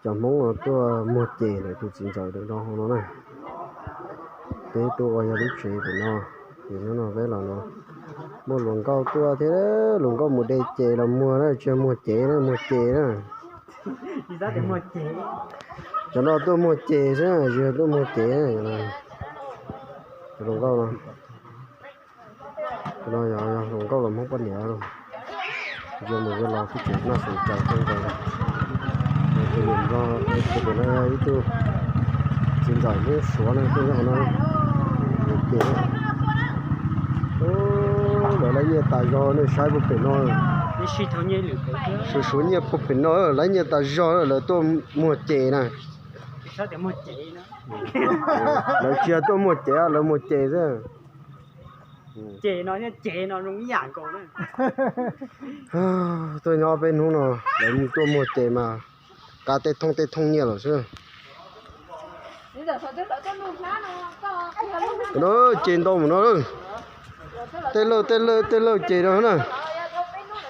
Cov Hmoob no tuaj muag ces ntawm tus txiv ntxawm ntawm no hauv no na. Peb tuaj ua yog lub tsev ntawm no, ces hnub no peb los no muaj hluas nkauj tuaj thiab, hluas nkauj mus de ces los muag na, tsis yog muag cev na, muag ces na. Cov no tuaj muag ces xwb, tsis yog tuaj muag cev. Hluas nkauj no, no yog hluas nkauj los Hmoob poj niam, yog mus yog los kuj tseem noj xeem cawv kawg nkaus. Tus no ib tug txiv ntxawm Hmoob Suav no tuaj nyob no. Ces lawv laib nyiaj tas zog, nej saib puag pem no, suav suav nyiaj puag pem no, laib nyiaj tas zog lawv tuaj muag ces na. Lawv tsis yog tuaj muag cev, lawv muag ces xwb. Tuaj nyob peb hnub no lawv tuaj muag ces mas kav tej thooj tej thooj nyiaj lawm xwb. Ces ntau mus no, tej lawj tej lawj tej lawj ces no na.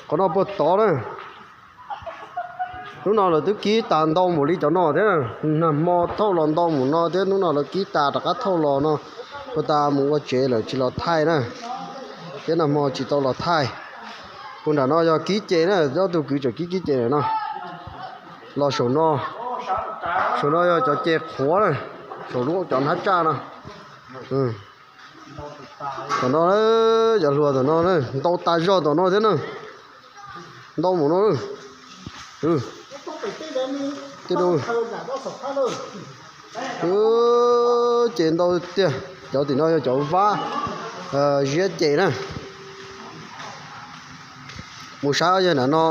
Qhov no puag tod na. Hnub no lawv twb kib tas ntau npaum li cov no thiab, nag hmo thauj los ntau npaum no thiab, hnub no lawv kib tas rov qab thauj los no, puag ta mus ua tsev lawm tsis los thaij na, thiab nag hmo tsis tau los thaij. Puag nram no yog kib ces na, ob tug kwv tseem kib kib ces no. Los saum no, saum no yog cov ces qhuav na, saum lub cov hnab tsaj no. Tom no, cov hluas tom no ntau tas zog tom no thiab na. Ntau mus no. Ces ntau tiag, cov tim no yog cov vab ziab ces na. Mus saib yog nram no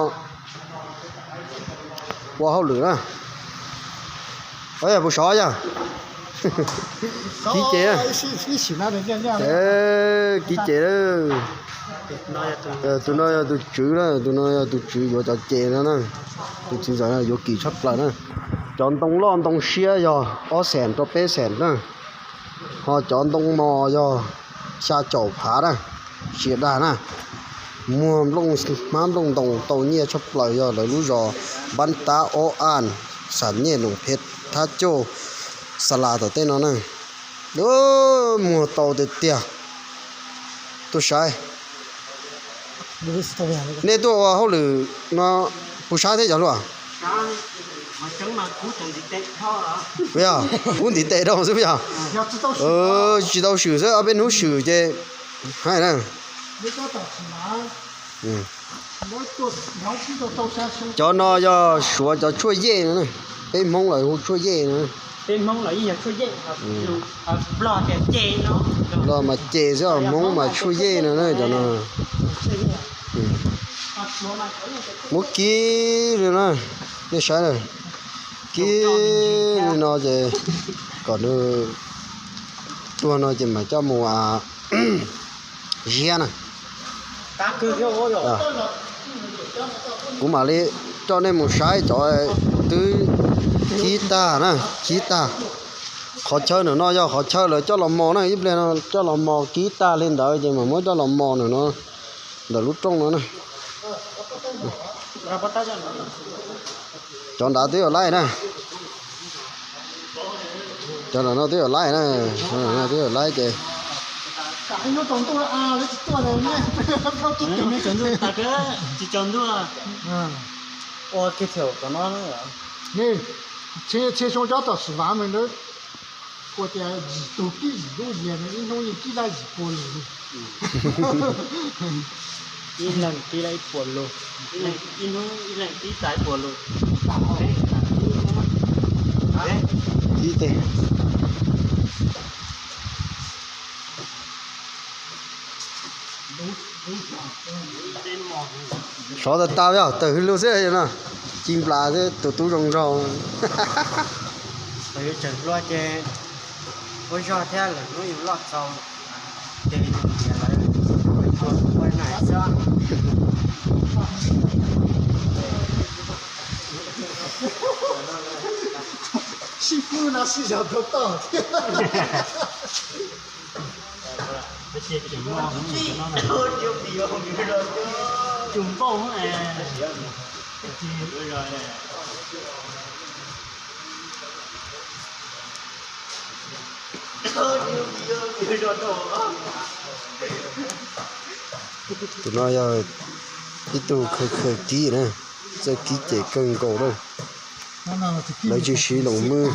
ua hauj lwm na. Mus sov yog kib ces, kib ces. Tus no yog tus tswv na, tus no yog tus tswv yuav cov ces no na. Tus txiv ntxawm yuav kim tshaj plaws na. Cov ntoo loj ntoo siab yog ob xees rau peb xees na. Ho cov ntoo mos yog xya caum phav na, sia dag na. Muag nplooj hmab nplooj ntoo tau nyiaj tshaj plaws yog lawv lub zos Npab Tab Ob Aj, Xam Nyej, Loos Phem, Thab Cauj, Xa Las tom tej no na. Muag tau tiag tiag. Tuaj saib. Nej tuaj ua hauj lwm no puas sab thiab cov hluas? Yog, kub ntiv tes rau xwb yog. Tsis tau swm xwb, ob peb hnub swm ces hais na. Cov no yog suav cov tshuaj yej no, peb Hmoob lawv hu tshuaj yej no. Nplog mas ces xwb, Hmoob mas tshuaj yej no na cov no. Muab kib li na, nej saib na, kib li no ces kom nws tuag no ces mam coj mus ziab na. Kuv mam li coj nej mus saib cov twb kib tag na, kib tag. Qhov chaw ntawm no yog qhov chaw lawv coj los mos na, ib pliag no coj los mos kib tag li ntawd ces mam muab coj los mos ntawm no, ntawm lub rooj no na. Cov nrad twb yuav laib na. Cov no twb yuav laib na, twb yuav laib ces Txhia xyoo cov tom Xwm Vav mas lawv ua tias yim tug kib yim lub yias, ib hnub yeej kib laib yim pua lus li. Ib leeg kib laib ib puas lus, ib hnub ib leeg kib tas ib puas lus. Kib tes. Sov tas tas yog tawm hwj lug xwb no, ci nplas xwb tus tub zoo nraug. Tseem hlua ces ua zog thiab lawm hnub yus loj txaus ces yus tias lawv ua na xwb. Sib pub no sib zog tau toj thiab. Cus npauj. Tus no yog ib tug khaws khaws kib na, txawj kib ces kawg nkaus lawm. Lawv tsis siv loos mwb.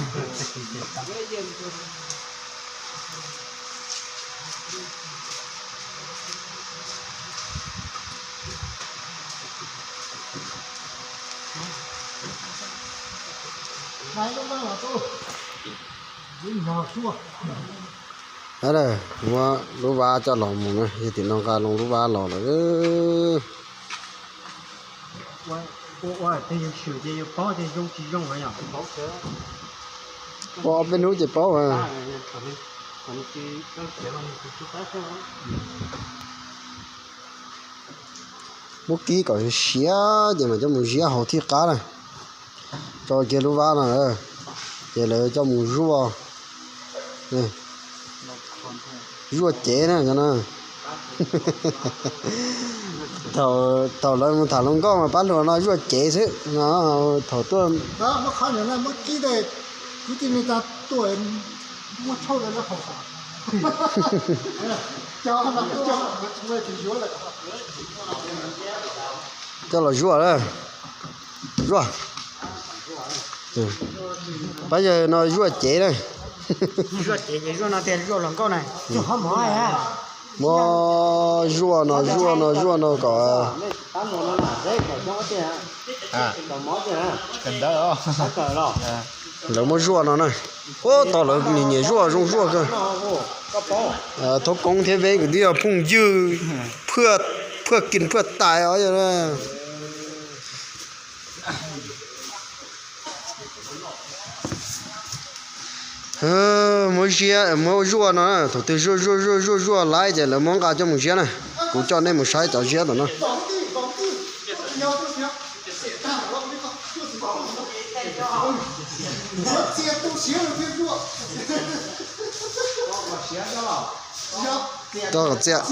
Muab lub vab coj los mus na, yog tim no nqa loo lub vab los lawm. Ua ob peb hnub ces paub mas. Muab kib kom siav ces mam coj mus ziab hauv thiaj qab na. Tso kiag lub vab no, ces lawv coj mus zuaj, zuaj cev na cov no. Thaum lawv mus tham hluas nkauj mas pab hluas no zuaj cev xwb no, thaum tuaj. Coj los zuaj, zuaj. Pab yawg no zuaj cev na. Muab zuaj no zuaj no zuaj no kom lawv muab zuaj no na. Ua tau lawv nyiam nyiam zuaj zoo zuaj kawg. Thoob Koob thiab Veb kwv twb yog phooj ywg, phaj kis phaj tais os. Muab ziab muab zuaj no, thaum twg zuaj zuaj zuaj zuaj zuaj laib ces lawv muab nqa coj mus ziab na. Kuv coj nej mus saib cov ziab tom no. Tau txiaj.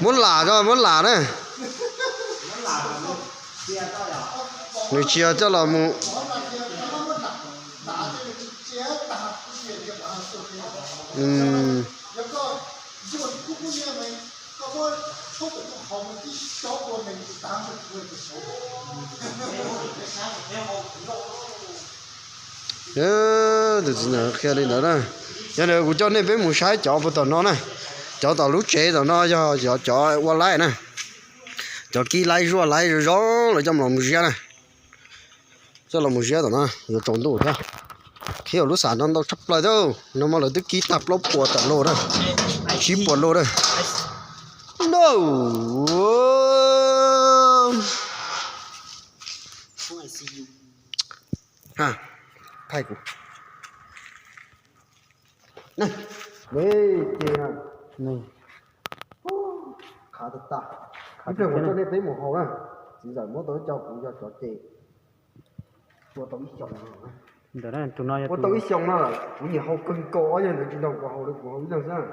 Muab lam, muab lam na. Nws tsis yog coj los mus. Tus txiv ntxawm qhia li ntawd na. Yog li kuv coj nej peb mus saib cov puag tom no na. Cov tom lub tsev tom no yog cov ua laib na. Cov kib laib zuaj laib zoo zoo lawv coj los mus ziab na. Coj los mus ziab tom no yuav tsaus ntuj thiab. Qhib lub xam no ntau tshaj plaws thiab. No mas lawv twb kib tag plaub puas tawm lus na, tsib puas lus na. No. Thaij kuv. Ces khav tag tag. Ib pliag kuv coj nej peb mus haus na. Txiv ntxawm muab tau ib co, kuv yog cov ces ua tau ib xyoos no. Ua tau ib xyoos no, kuv nyiam haus kawg nkaus, ob yawg ntawd tsis nrog kuv haus li, kuv haus ib leeg xwb.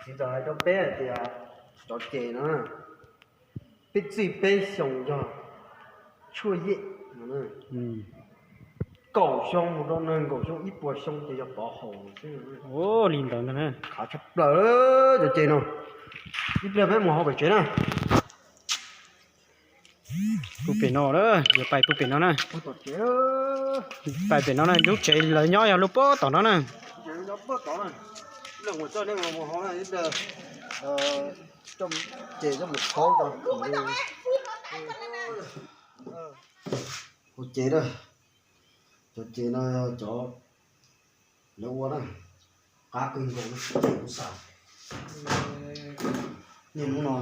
Txiv ntxawm hais rau peb hais tias cov ces no peb txij peb xyoos yog tshuaj yej, kaum xyoo mus rau nees nkaum xyoo, ib puas xyoo ces yog pov haus xwb. Li ntawd ntag, khav tshaj plaws cov ces no. Ib pliag peb mus haus pem tsev na. Pug pem no, yuav pais pug pem no na. Pais pem no na, lub tsev lawv nyob yog lub pob tom no na. Ua ces, cov ces no yog cov lawv ua na, qab kawg nkaus na, kuv xav. Niaj hnub no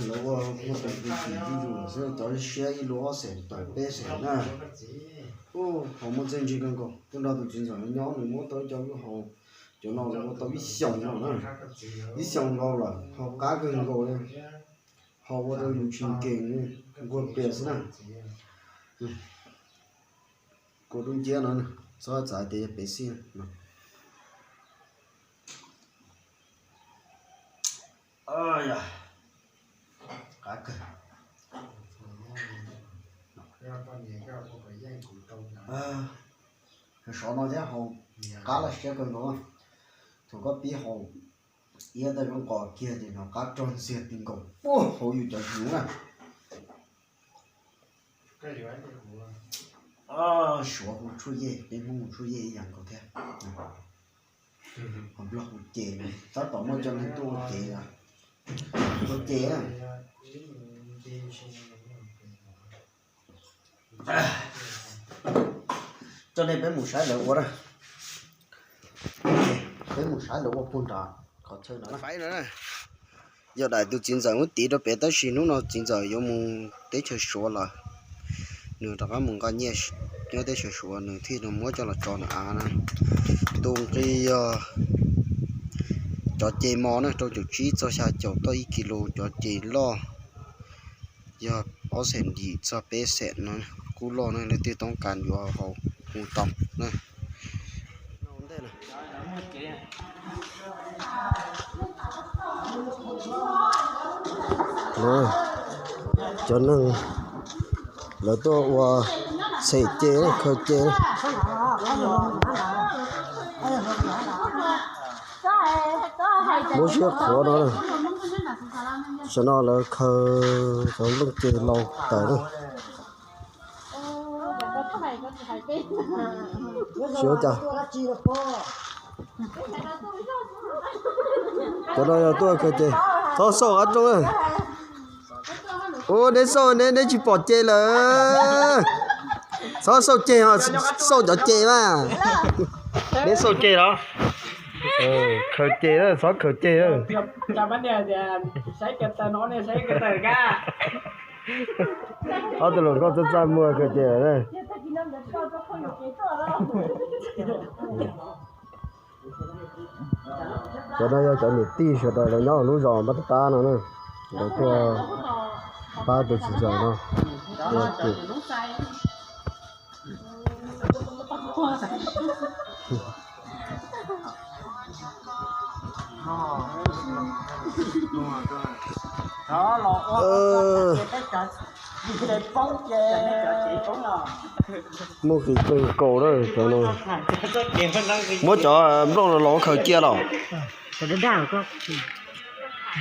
lawv ua muaj tus tus tim zuj zus xwb, cov siab ib lub ob xees tawm peb xees na. Ua haus muaj txiaj ntsig kawg nkaus, tuaj nrog tus txiv ntxawm nyob nws muab tau ib co lub haus, cov no lawv ua tau ib xyoos no na, ib xyoos nkaus lawm, haus qab kawg nkaus li. Haus ua rau yus tsis nkees, nquag plias xwb na. Kua dub nciab no, txhob txav tias yog pes xij no. Qab kawg. Sov no thiab haus qab laj siab kawg nkaus. Thaum koj pib haus iab tej zoo nqos kiag ces nws qab rog ntxiag ti nkaus puag hauv yus cov hnyuv na. Suav hu tshuaj yej, peb Hmoob hu tshuaj yej ib yam nkaus thiab. Ho Nplog hu ces, tab tom muaj cov neeg tuaj ua ces, ua ces na. Coj nej peb mus saib lawv ua na. Peb mus saib lawv ua puag nrad qhov chaw no. Faib no na, yog daim tus txiv ntxawm muab tiv rau pem tab sis hnub no txiv ntxawm yuav mus teb chaws Suav lawm. Nws rov qab mus nqa nyiaj nyob teb chaws Suav nws thiaj li muab coj los tso nws av na. Tus nqi yog cov ce mos na, rau caum tsib txog xya caum toj ib kis lus, cov ce loj yog ob xees yim txog peb xees no, kub loj na, leej twg toob kas yuav haus hu tau na. Cov neeg lawv tuaj ua tshem ce, khaws ce. Muab siab qhuav no, tam no lawv khaws cov nplooj ce laus tawm na. Xyov cas cov no yog tuaj khaws ces, txhob xauj qab rooj na. Ub, neb xauj, neb, neb tsis pom ce lawm. Txhob xauj ceg, xauj cov ce mas. Neb xauj ceg los? Khaws ceg na, txhob khaws ceg na. Ob tug hluas nkauj txaj txaj muag khaws ceg lawm na. Cov no yog cov niam tij sawv daws lawv nyob lub zos Npab Tab Tab no na, lawv tuaj pab tus txiv ntxawm no. Muaj qis kawg nkaus lawm cov no. Muab cov nplooj los los khaws cia los?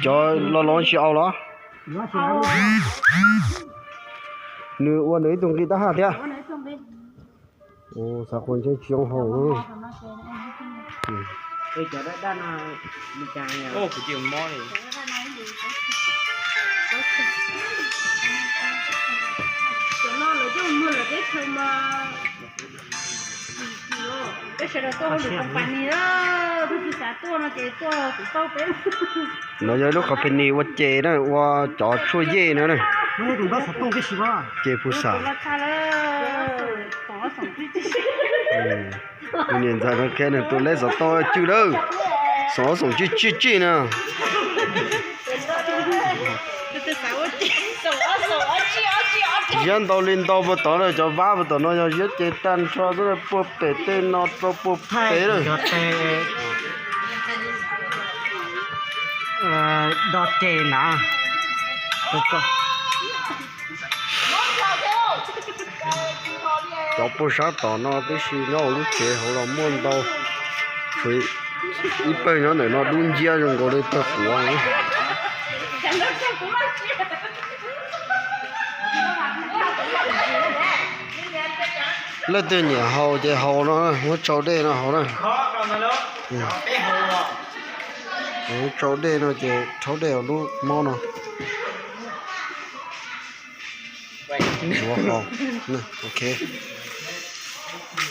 Cov los los tsis au los? Nws ua nws ib tug nqi tab haj thiab. Xav quas ntsej tsis zoo haus. No yog lub company ua ces na, ua cov tshuaj yej no na. Ces pus xam. Tus niam ntxawm no kiag nws tus lej xov tooj cwj lawm, xoom ob xoom cwj cwj cwj na. Ziab ntau li ntau puag tod na, cov vab puag tom no yog ziab ces tag nrho xwb, puag pem tej no rau puag pem lawm. Do ces na. Cov puag sab tom no tib si nyob hauv lub tsev hauv los muaj ntau, tshuav ib pawg nyob ntawm no dub nciab zoo nkaus li pawg quav. Leej twg nyiam haus ces haus no, muab tsau dej no haus na. Muab tsau dej no ces rhaub dej hauv lub mob no.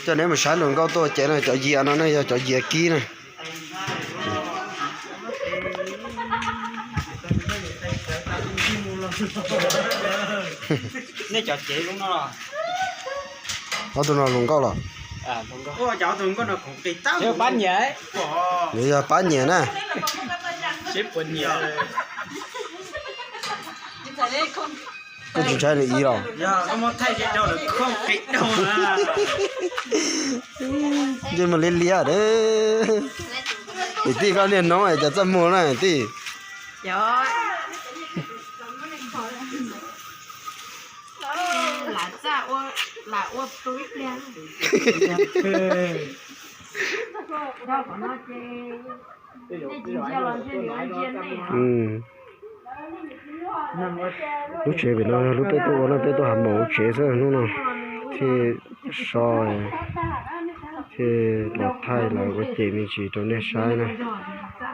Coj neb mus saib hluas nkauj tuaj ua ces no, cov yias no ne yog cov yias kib na. Ob tug no hluas nkauj los? Nws yog pab nyiam na. Koj tsis ntshai nws ib los? Ntsej muag liab liab. Niam tij koj niaj hnub es cas txaj muag na tij? Lam txaj ua Lub tsev pem no yog lub peb tuaj ua no, peb tuaj hav maum lub tsev xwb hnub no. Thiaj so, thiaj los thaij los ua cem me ntsis rau nej saib na.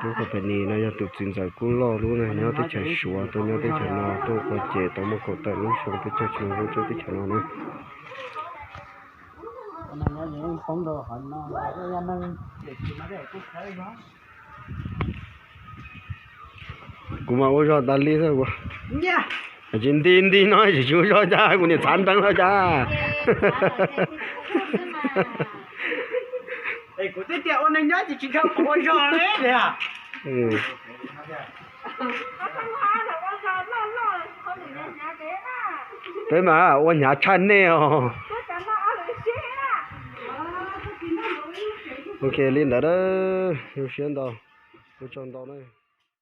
Lub company no yog tus txiv ntxawm Kub Lauj lub na, nyob teb chaws Suav, tuaj nyob teb chaws no tuaj ua cem tau muaj kaum tawm lub xyoo peb caug tsis mus hu rau teb chaws no na. Kuv mas ua zog tas li xwb. Tsis nti nti no tsis ua zog cas, kuv niam txhav nreeg no cas. Peb mas ua hnyav tshaj nej os. Ok, li ntawd, zoo siab ntau, ua tsaug ntau na.